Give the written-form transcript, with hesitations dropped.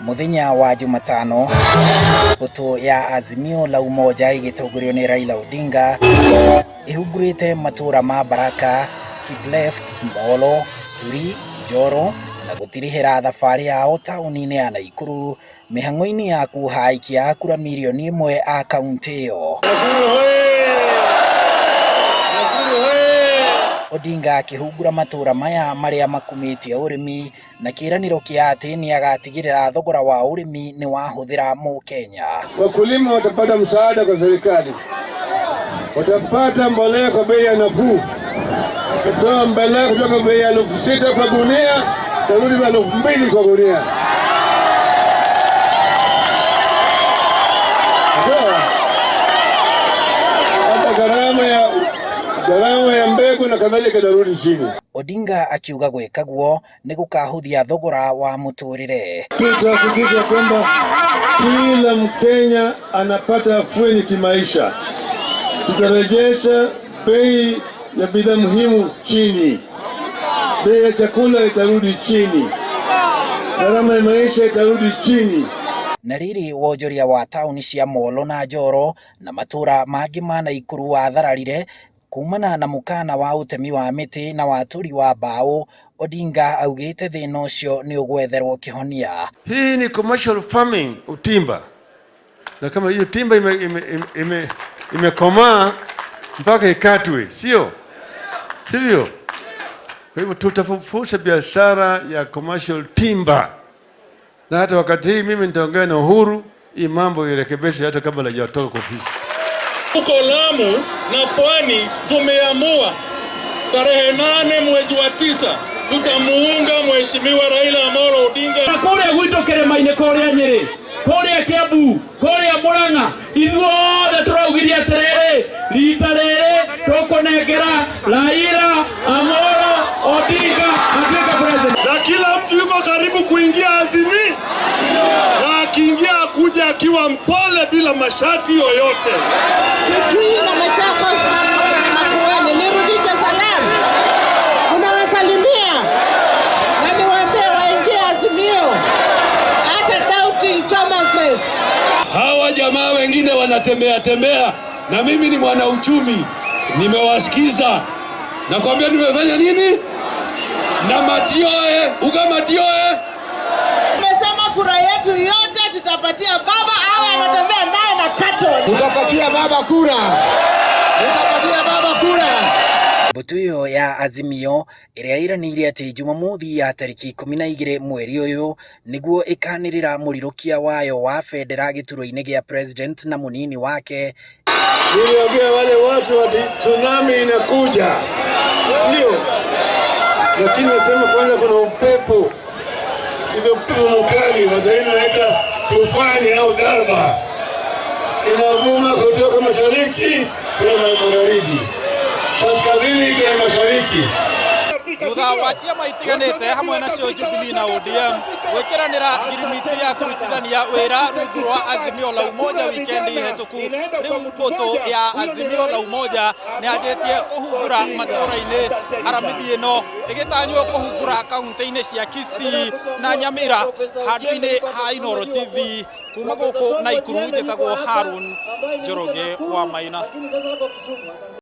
Muthenya wa Jumatano, mbũtũ ya Azimio la Umoja ĩgĩtongorio nĩ Raila Odinga ĩhungurĩte matũra ma Baraka, Kipleft, Molo, Turi, Njoro na gũtirihĩra thabarĩ yao taũni-inĩ ya Naikuru mĩhang'o-inĩ ya kuoha aikia a kura mirioni 1 a kaunti ĩyo. Odinga akĩhungura matũra maya marĩa makumĩtie ũrĩmi na kĩĩranĩro kĩa atĩ nĩagatigĩrĩra thogora wa ũrĩmi nĩ wahũthĩra mũkenya. Wakulima watapata msaada kwa serikali, watapata mbolea kwa bei ya nafuu, kutoa mbolea kutoka bei ya 6,000 kwa gunia tarudi 2,000 kwa gunia. Hata gharama ya mbegu na kadhalika itarudi chini. Odinga akiuga gwĩka guo nĩ gũkahũthia thogora wa mũtũrĩre. Tutahakikisha kwamba kila Mkenya anapata afueni kimaisha. Tutarejesha bei ya bidhaa muhimu chini, bei ya chakula itarudi chini, gharama ya maisha itarudi chini. Na rĩrĩ wonjoria wa taũni cia Molo na Njoro na matũra mangĩ ma Naikuru wathararire kumana na mũkana wa ũtemi wa mĩtĩ na watũri wa mbaũ, Odinga augĩte thĩna ũcio nĩ ũgwetherwo kĩhonia. Hii ni commercial farming utimba, na kama hiyo timba imekomaa mpaka ikatwe, sio sivyo? Kwa hivyo tutafufusha biashara ya commercial timber, na hata wakati hii mimi nitaongea na Uhuru hii mambo irekebishwe hata kabla hajatoka kwa ofisi. Huko Lamu na Pwani tumeamua tarehe 8 mwezi wa 9 tutamuunga Mheshimiwa Raila Amolo Odinga. Kuria gwitũ kĩrĩma-inĩ kũrĩa Nyĩrĩ, kũrĩa Kiambu, kũrĩa Murang'a, ithuothe tũraugire atĩrĩrĩ, rita rĩrĩ tũkũnengera Raila Amolo Odinga atuĩke president. Na kila mtu yuko karibu kuingia Azimio, na akiingia akuja akiwa mpole bila masharti yoyote. Kitui na Machakos na Makueni, nirudishe salamu, unawasalimia na niwaambie waingie Azimio, hata doubting Thomases. Hawa jamaa wengine wanatembea tembea, na mimi ni mwanauchumi, nimewasikiza. Nakwambia nimefanya nini? Na matioe, uga matioe. Tumesema kura yetu yote tutapatia baba, awe anatembea naye na carton. Utapatia baba kura. Utapatia baba kura. Mbũtũ ĩyo ya Azimio ĩrĩa ĩranĩire atĩ Jumamothi ya tarĩki 12 mweri ũyũ nĩguo ĩkanĩrĩra mũrirũkia wayo wa bendera gĩturwa-inĩ gĩa president na mũnini wake. Niliambia wale watu ati tsunami inakuja, sio? Lakini nasema kwanza kuna upepo, ile upepo mkali Waswahili wanaita tufani au dharba, inavuma kutoka mashariki kwenda magharibi, kaskazini kwenda mashariki. Thutha wa ciama itiganĩte hamwe nacio Jubilee na ODM gwĩkĩranĩra ngirimiti ya kũrutithania wĩra rungu rwa Azimio la Umoja wikendi hĩtũku, rĩu mbũtũ ya Azimio la Umoja nĩ yanjĩtie kũhungura matũũra-inĩ Aramithi ĩno ĩgĩtanywo kũhungura kaunti-inĩ cia Kisii na Nyamira. Handũ-inĩ ha Inooro TV kuma gũkũ Naikuru, njĩtagwo Harun Njoroge wa Maina.